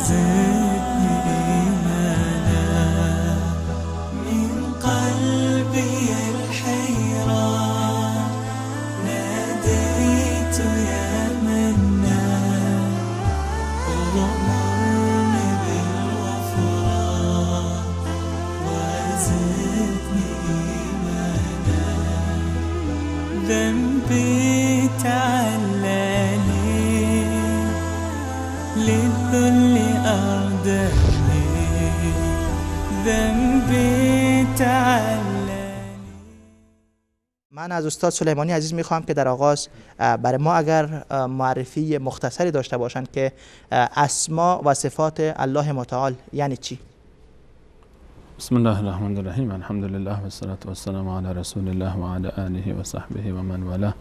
وزدني إيمانا. من قلبي الحيران ناديت يا منان، أغمرني بالغفران وزدني إيمانا. ذنبي تعلاني للذل أرداني، ذنبی تعلانی. من از استاد سلیمانی عزیز میخوام که در آغاز برای ما اگر معرفی مختصری داشته باشند که اسما و صفات الله متعال یعنی چی؟ بسم الله الرحمن الرحیم. الحمد لله و الصلاة و السلام علی رسول الله و علی آله و صحبه و من والاه.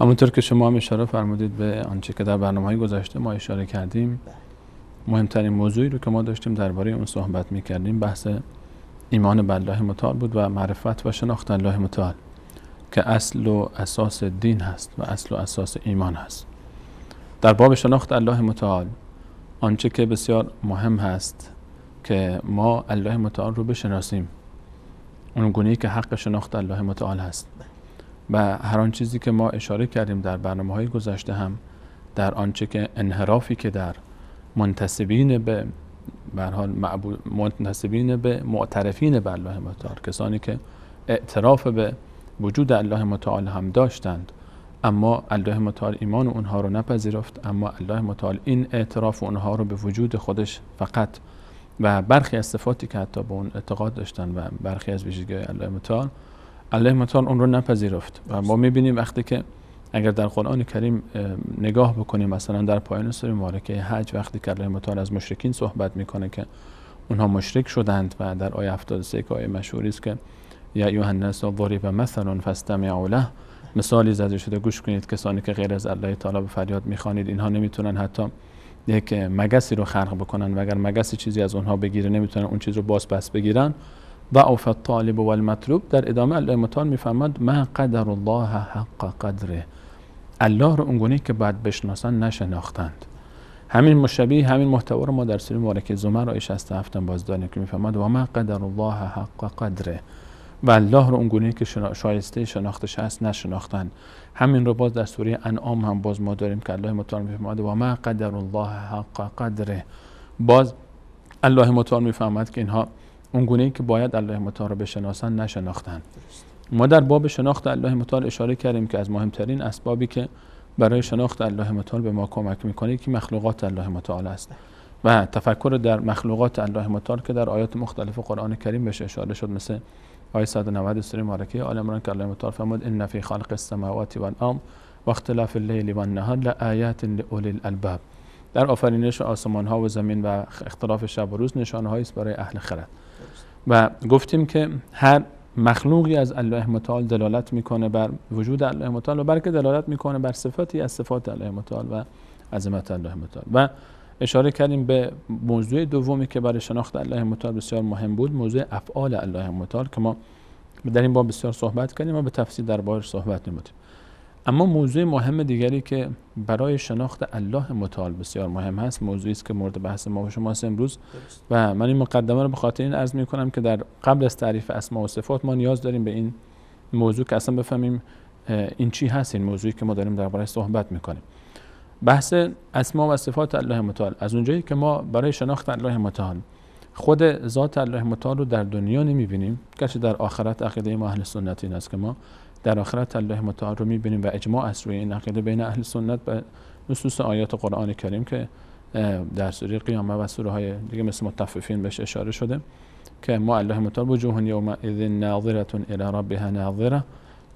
همونطور که شما هم اشاره فرمودید به آنچه که در برنامه‌های گذشته ما اشاره کردیم، مهمترین موضوعی رو که ما داشتیم درباره اون صحبت می‌کردیم بحث ایمان به الله متعال بود و معرفت و شناخت الله متعال که اصل و اساس دین هست و اصل و اساس ایمان هست. در باب شناخت الله متعال آنچه که بسیار مهم هست که ما الله متعال رو بشناسیم اون گونه‌ای که حق شناخت الله متعال هست و هر آن چیزی که ما اشاره کردیم در برنامه‌های گذشته هم در آنچه که انحرافی که در منتسبین به حال منتسبین به معترفین به الله متعال، کسانی که اعتراف به وجود الله متعال هم داشتند اما الله متعال ایمان اونها رو نپذیرفت، اما الله متعال این اعتراف اونها رو به وجود خودش فقط و برخی از صفاتی که حتی به اون اعتقاد داشتن و برخی از ویژگی‌های الله متعال، الله متعال اون رو نپذیرفت. و ما می‌بینیم وقتی که اگر در قرآن کریم نگاه بکنیم، مثلا در پایان سوره مبارکه حج وقتی که الله متعال از مشرکین صحبت میکنه که اونها مشرک شدند و در آیه 73 که آیه مشهوری است که یا ایها الناس ضرب مثل فاستمعوا له، مثالی زده شده گوش کنید کسانی که غیر از الله تعالی به فریاد میخوانید، اینها نمیتونن حتی یک مگسی رو خلق بکنن و اگر مگسی چیزی از اونها بگیره نمیتونن اون چیز رو باز پس بگیرن. ضعف الطالب والمطلوب. در ادامه الله متعال میفرماد ما قدر الله حق قدره، الله رو اونگونه که باید بشناسن نشناختند. همین مشابه همین محتوا رو ما در سوره مبارکه زمر آیه 67 باز داریم که میفرماد و ما قدر الله حق قدره، و الله رو اونگونه که شایسته شناختش هست نشناختند. همین رو باز در سوره انعام هم باز ما داریم که الله متعال میفرماد و ما قدر الله حق قدره. باز الله متعال میفرماد که اینها اونگونه که باید الله متعال رو بشناسن نشناختند. ما در باب شناخت الله متعال اشاره کردیم که از مهمترین اسبابی که برای شناخت الله متعال به ما کمک میکنه که مخلوقات الله متعال است و تفکر در مخلوقات الله متعال که در آیات مختلف قرآن کریم بهش اشاره شد، مثل آیه 190 سوره مبارکه آل عمران که الله متعال فرمود ان فی خلق السماوات والارض و اختلاف اللیل والنهار لآیات لأولی الالباب. در آفرینش آسمان ها و زمین و اختلاف شب و روز نشانه هایی است برای اهل خرد. و گفتیم که هر مخلوقی از الله متعال دلالت میکنه بر وجود الله متعال و بلکه دلالت میکنه بر صفاتی از صفات الله متعال و عظمت الله متعال. و اشاره کردیم به موضوع دومی که برای شناخت الله متعال بسیار مهم بود، موضوع افعال الله متعال که ما در این باب بسیار صحبت کردیم و به تفصیل دربارش صحبت نمودیم. اما موضوع مهم دیگری که برای شناخت الله متعال بسیار مهم هست، موضوعی است که مورد بحث ما و شماست امروز. و من این مقدمه رو به خاطر این عرض می‌کنم که در قبل از تعریف اسماء و صفات ما نیاز داریم به این موضوع که اصلا بفهمیم این چی هست، این موضوعی که ما داریم درباره‌اش صحبت می‌کنیم. بحث اسما و صفات الله متعال، از اونجایی که ما برای شناخت الله متعال خود ذات الله متعال رو در دنیا نمی‌بینیم، گرچه در آخرت عقیده ما اهل سنت این است که ما در آخرت الله متعال رو می‌بینیم و اجماع است روی این عقیده بین اهل سنت و نصوص آیات قرآن کریم که در سوره قیامه و سوره های دیگه مثل مطففین بهش اشاره شده که ما الله متعال وجوه یومئذ ناظرة الی ربها ناظره،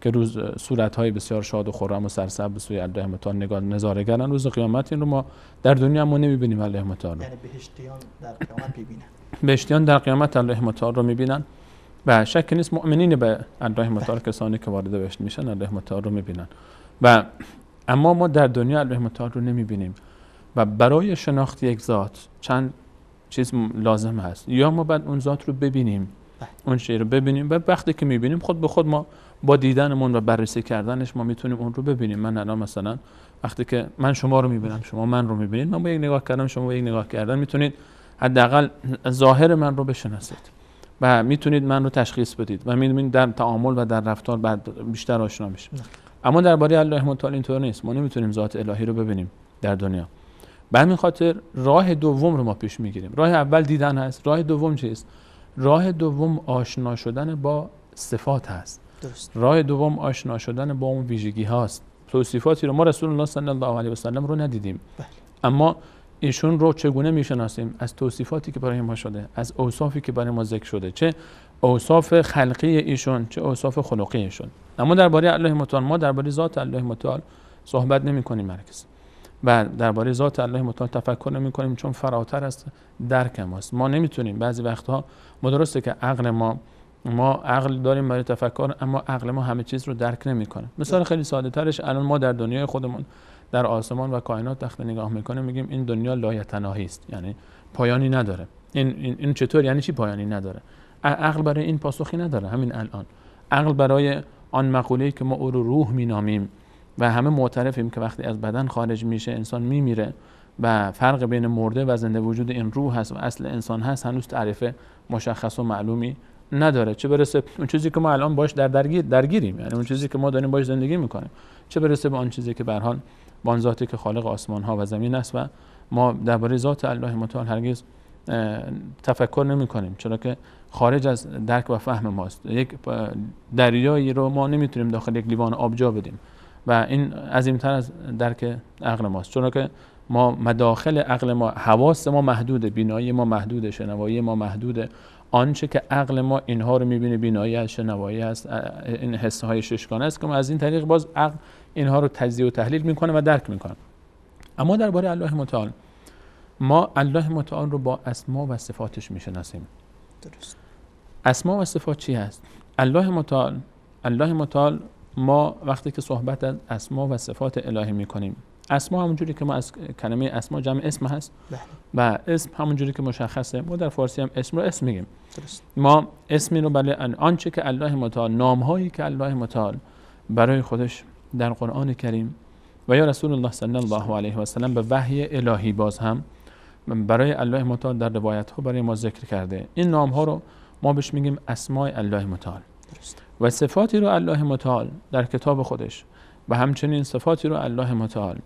که روز صورت‌های بسیار شاد و خرم و سرسبز به سوی الله متعال نگاه نظاره‌گرن روز قیامت. این رو ما در دنیا ما نمی‌بینیم الله متعال رو، یعنی بهشتیان در قیامت می‌بینن، بهشتیان در قیامت الله متعال رو می‌بینن و شک نیست مؤمنین به الله متعال کسانی که وارد بهشت میشن الله متعال رو می‌بینن. و اما ما در دنیا الله متعال رو نمی‌بینیم و برای شناخت یک ذات چند چیز لازم هست. یا ما باید اون ذات رو ببینیم، اون شی رو ببینیم و وقتی که می‌بینیم خود به خود ما با دیدنمون و بررسی کردنش ما میتونیم اون رو ببینیم. من الان مثلا وقتی که من شما رو میبینم، شما من رو میبینید، من با یک نگاه کردم، شما با یک نگاه کردن میتونید حداقل ظاهر من رو بشناسید و میتونید من رو تشخیص بدید و میدونید در تعامل و در رفتار بعد بیشتر آشنا میشید. اما درباره الله متعال اینطور نیست. ما نمیتونیم ذات الهی رو ببینیم در دنیا. به همین خاطر راه دوم رو ما پیش میگیریم. راه اول دیدن هست، راه دوم چیست؟ راه دوم آشنا شدن با صفات هست. درست. راه دوم آشنا شدن با اون ویژگی هاست. توصیفاتی رو ما رسول الله صلی الله علیه و سلم رو ندیدیم، بله. اما ایشون رو چگونه میشناسیم؟ از توصیفاتی که برای ما شده، از اوصافی که برای ما ذکر شده، چه اوصاف خلقی ایشون چه اوصاف خلقی ایشون. اما درباره الله متعال، ما درباره ذات الله متعال صحبت نمی‌کنیم مرکز و درباره ذات الله متعال تفکر نمی‌کنیم، چون فراتر از درک ماست. ما نمیتونیم بعضی وقتها، ما درسته که عقل ما عقل داریم برای تفکر، اما عقل ما همه چیز رو درک نمی‌کنه. مثال خیلی ساده ترش، الان ما در دنیای خودمون در آسمان و کائنات وقتی نگاه میکنیم میگیم این دنیا لایتناهی است، یعنی پایانی نداره. این چطور؟ یعنی چی پایانی نداره؟ عقل برای این پاسخی نداره. همین الان عقل برای آن مقوله‌ای که ما او رو روح مینامیم و همه معترفیم که وقتی از بدن خارج میشه انسان میمیره و فرق بین مرده و زنده وجود این روح هست و اصل انسان هست، هنوز تعریف مشخص و معلومی نداره. چه برسه اون چیزی که ما الان باش در درگیریم، یعنی اون چیزی که ما داریم باش زندگی میکنیم، چه برسه به آن چیزی که به هر حال با آن ذاتی که خالق آسمان ها و زمین است. و ما درباره ذات الله متعال هرگز تفکر نمی کنیم، چرا که خارج از درک و فهم ماست. یک دریایی رو ما نمیتونیم داخل یک لیوان آب جا بدیم و این عظیمتر از درک عقل ماست، چرا که ما مداخل عقل ما، حواس ما محدوده، بینایی ما محدوده، شنوایی ما محدوده. آنچه که عقل ما اینها رو میبینه بینایی است، شنوایی است، این حس های ششگانه است که ما از این طریق باز عقل اینها رو تجزیه و تحلیل میکنه و درک میکنه. اما درباره الله متعال، ما الله متعال رو با اسما و صفاتش میشناسیم. درست. اسما و صفات چی هست؟ الله متعال ما وقتی که صحبت از اسما و صفات الهی میکنیم، اسما همونجوری که ما از کلمه اسما جمع اسم هست، بله. و اسم همونجوری که مشخصه، ما در فارسی هم اسم رو اسم میگیم. درست. ما اسمی رو بله آنچه که الله متعال، نامهایی که الله متعال برای خودش در قرآن کریم و یا رسول الله صلی الله علیه و سلم به وحی الهی باز هم برای الله متعال در روایت ها برای ما ذکر کرده، این نام ها رو ما بهش میگیم اسماء الله متعال. درست. و صفاتی رو الله متعال در کتاب خودش و همچنین صفاتی رو الله متعال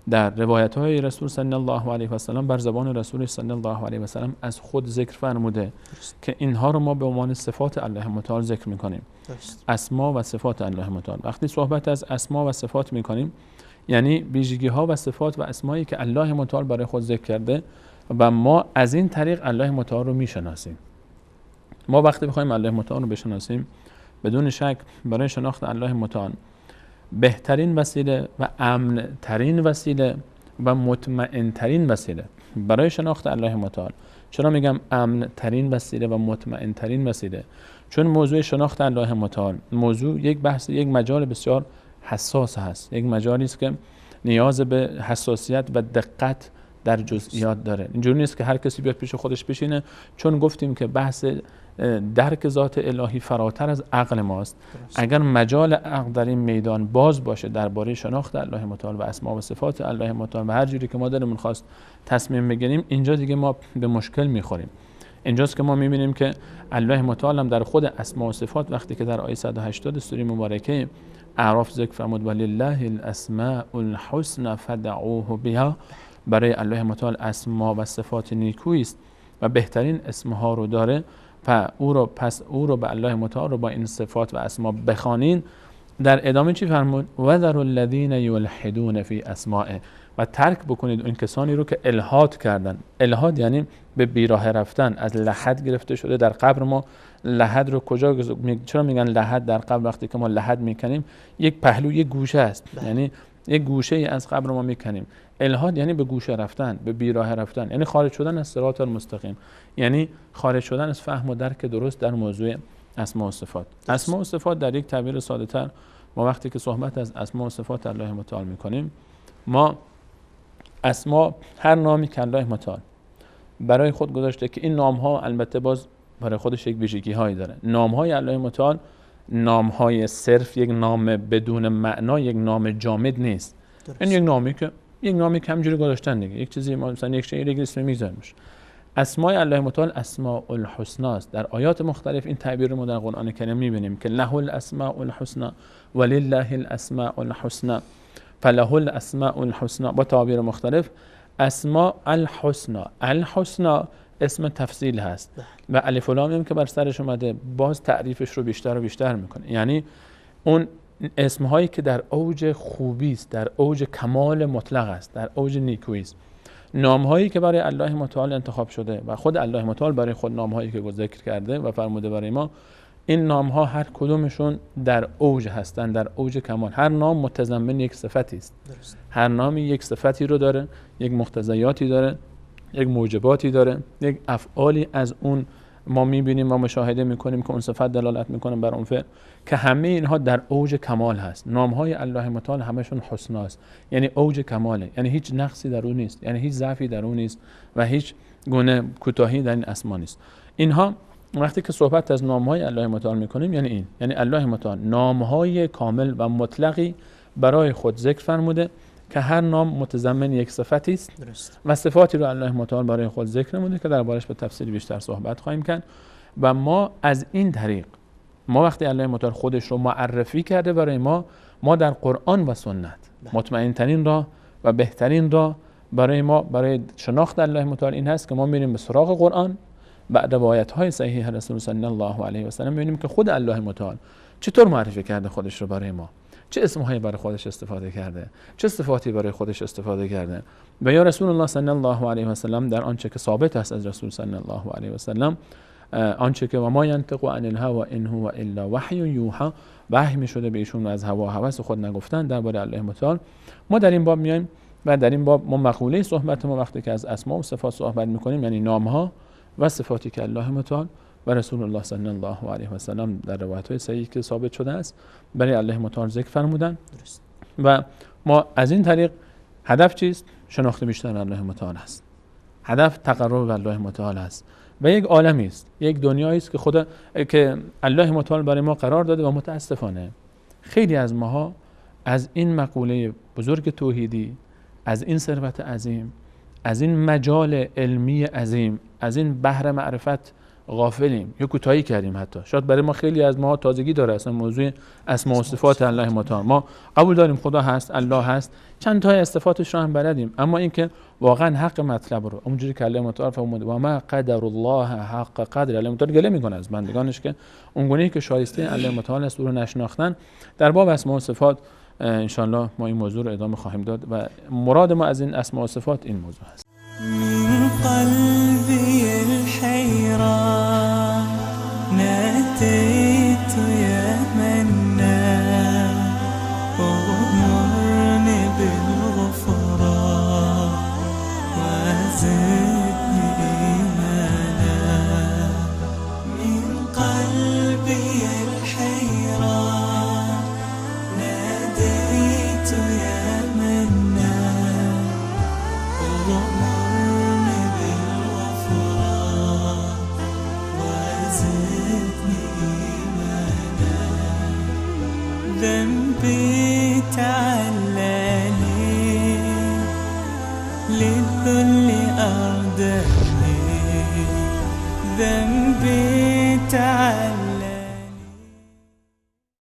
در روایت های رسول صلی الله علیه و سلم بر زبان رسول صلی الله علیه و سلم از خود ذکر فرموده، درست. که اینها رو ما به عنوان صفات الله متعال ذکر میکنیم. درست. اسما و صفات الله متعال. وقتی صحبت از اسما و صفات میکنیم، یعنی ویژگی ها و صفات و اسمایی که الله متعال برای خود ذکر کرده و ما از این طریق الله متعال رو میشناسیم. ما وقتی بخوایم الله متعال رو بشناسیم، بدون شک برای شناخت الله متعال بهترین وسیله و امن ترین وسیله و مطمئن ترین وسیله برای شناخت الله متعال. چرا میگم امن ترین وسیله و مطمئن ترین وسیله؟ چون موضوع شناخت الله متعال موضوع یک بحث، یک مجال بسیار حساس هست، یک مجالی است که نیاز به حساسیت و دقت در جزئیات داره. اینجوری نیست که هر کسی بیاد پیش خودش بشینه، چون گفتیم که بحث درک ذات الهی فراتر از عقل ماست. درست. اگر مجال عقل در این میدان باز باشه درباره شناخت الله متعال و اسما و صفات الله متعال و هر جوری که ما دلمون خواست تصمیم بگیریم، اینجا دیگه ما به مشکل میخوریم. اینجاست که ما میبینیم که الله متعال هم در خود اسما و صفات وقتی که در آیه 180 سوره مبارکه اعراف ذکر فرمود ولله الاسماء الحسنى فدعوه بها، برای الله متعال اسما و صفات نیکویی است و بهترین اسمها رو داره، پس او رو به الله متعال رو با این صفات و اسما بخوانین. در ادامه چی فرمود؟ وذروا الذین یلحدون فی اسمائه، و ترک بکنید اون کسانی رو که الحاد کردن. الحاد یعنی به بیراه رفتن، از لحد گرفته شده. در قبر ما لحد رو کجا چرا میگن لحد در قبر؟ وقتی که ما لحد میکنیم یک پهلو، یک گوشه است، یعنی یک گوشه ای از قبر ما میکنیم. الحاد یعنی به گوشه رفتن، به بیراه رفتن، یعنی خارج شدن از صراط المستقیم، یعنی خارج شدن از فهم و درک درست در موضوع اسما و صفات. اسما و صفات در یک تعبیر ساده تر، ما وقتی که صحبت از اسما و صفات الله متعال میکنیم، ما اسما هر نامی که الله متعال برای خود گذاشته که این نام ها البته باز برای خودش یک ویژگی هایی داره. نام های الله متعال نام های صرف یک نام بدون معنا، یک نام جامد نیست. این یک نامی که یک نامی که همینجوری گذاشتن دیگه، یک چیزی ما مثلا یک شیء یک اسم میذاریمش. اسمای الله متعال اسماء الحسنا است. در آیات مختلف این تعبیر رو ما در قرآن کریم میبینیم که له الاسماء الحسنا ولله الاسماء الحسنا فله الاسماء الحسنا، با تعابیر مختلف. اسماء الحسنا، الحسنا اسم تفضیل هست و الف و لام هم که بر سرش اومده باز تعریفش رو بیشتر و بیشتر میکنه. یعنی اون اسمهایی که در اوج خوبی است، در اوج کمال مطلق است، در اوج نیکویی است. نامهایی که برای الله متعال انتخاب شده و خود الله متعال برای خود نامهایی که ذکر کرده و فرموده برای ما، این نامها هر کدومشون در اوج هستند، در اوج کمال. هر نام متضمن یک صفتی است. درست. هر نامی یک صفتی رو داره، یک مقتضیاتی داره، یک موجباتی داره، یک افعالی از اون ما میبینیم و مشاهده میکنیم که اون صفت دلالت میکنه بر اون فعل، که همه اینها در اوج کمال هست. نامهای الله متعال همشون حسناست، یعنی اوج کماله، یعنی هیچ نقصی در اون نیست، یعنی هیچ ضعفی در اون نیست و هیچ گونه کوتاهی در این اسما نیست. اینها وقتی که صحبت از نامهای الله متعال میکنیم، یعنی این، یعنی الله متعال نامهای کامل و مطلقی برای خود ذکر فرموده که هر نام متضمن یک صفتی است. درست. و صفاتی رو الله متعال برای خود ذکر نموده که دربارش به تفصیل بیشتر صحبت خواهیم کرد. و ما از این طریق، ما وقتی الله متعال خودش رو معرفی کرده برای ما، ما در قرآن و سنت مطمئن ترین راه و بهترین راه برای ما برای شناخت الله متعال این هست که ما میریم به سراغ قرآن، بعد روایت های صحیح رسول صلی الله علیه و سلم میبینیم که خود الله متعال چطور معرفی کرده خودش رو برای ما، چه اسمهایی برای خودش استفاده کرده، چه صفاتی برای خودش استفاده کرده. و یا رسول الله صلی الله علیه و سلم در آنچه که ثابت است از رسول صلی الله علیه و سلم، آنچه که و ما ینطق عن الهوى ان هو الا وحی یوحى، وحی می شده به ایشون و از هوا هوس خود نگفتن درباره الله متعال. ما در این باب میایم و در این باب ما مقوله صحبت ما وقتی که از اسما و صفات صحبت میکنیم، یعنی نامها و صفاتی که الله متعال و رسول الله صلی الله علیه و سلم در روایت‌های صحیح که ثابت شده است برای الله متعال ذکر فرمودن. درست. و ما از این طریق هدف چیست؟ شناخت بیشتر الله متعال است. هدف تقرب به الله متعال است و یک عالمی است، یک دنیایی است که خدا که الله متعال برای ما قرار داده و متاسفانه خیلی از ماها از این مقوله بزرگ توحیدی، از این ثروت عظیم، از این مجال علمی عظیم، از این بحر معرفت غافلیم یا کوتاهی کردیم. حتی شاید برای ما خیلی از ما تازگی داره اصلا موضوع اسماء و صفات الله متعال. ما قبول داریم خدا هست، الله هست، چند تا از صفاتش رو هم بلدیم، اما اینکه واقعا حق مطلب رو اونجوری که الله متعال فرمود و ما قدر الله حق قدر، الله متعال گله میکنه از بندگانش که اونگونه که شایسته الله متعال است او رو نشناختن. در باب اسماء و صفات ان شاء الله ما این موضوع رو ادامه خواهیم داد و مراد ما از این اسماء و صفات این موضوع هست. من قلبي الحيران ناديت يا منان اغمرني بالغفران وزدني إيمانا. من قلبي الحيران ناديت يا منان اغمرني بالغفران وزدني إيمانا. ذنبي تعلاني للذل أرداني، ذنبي تعلاني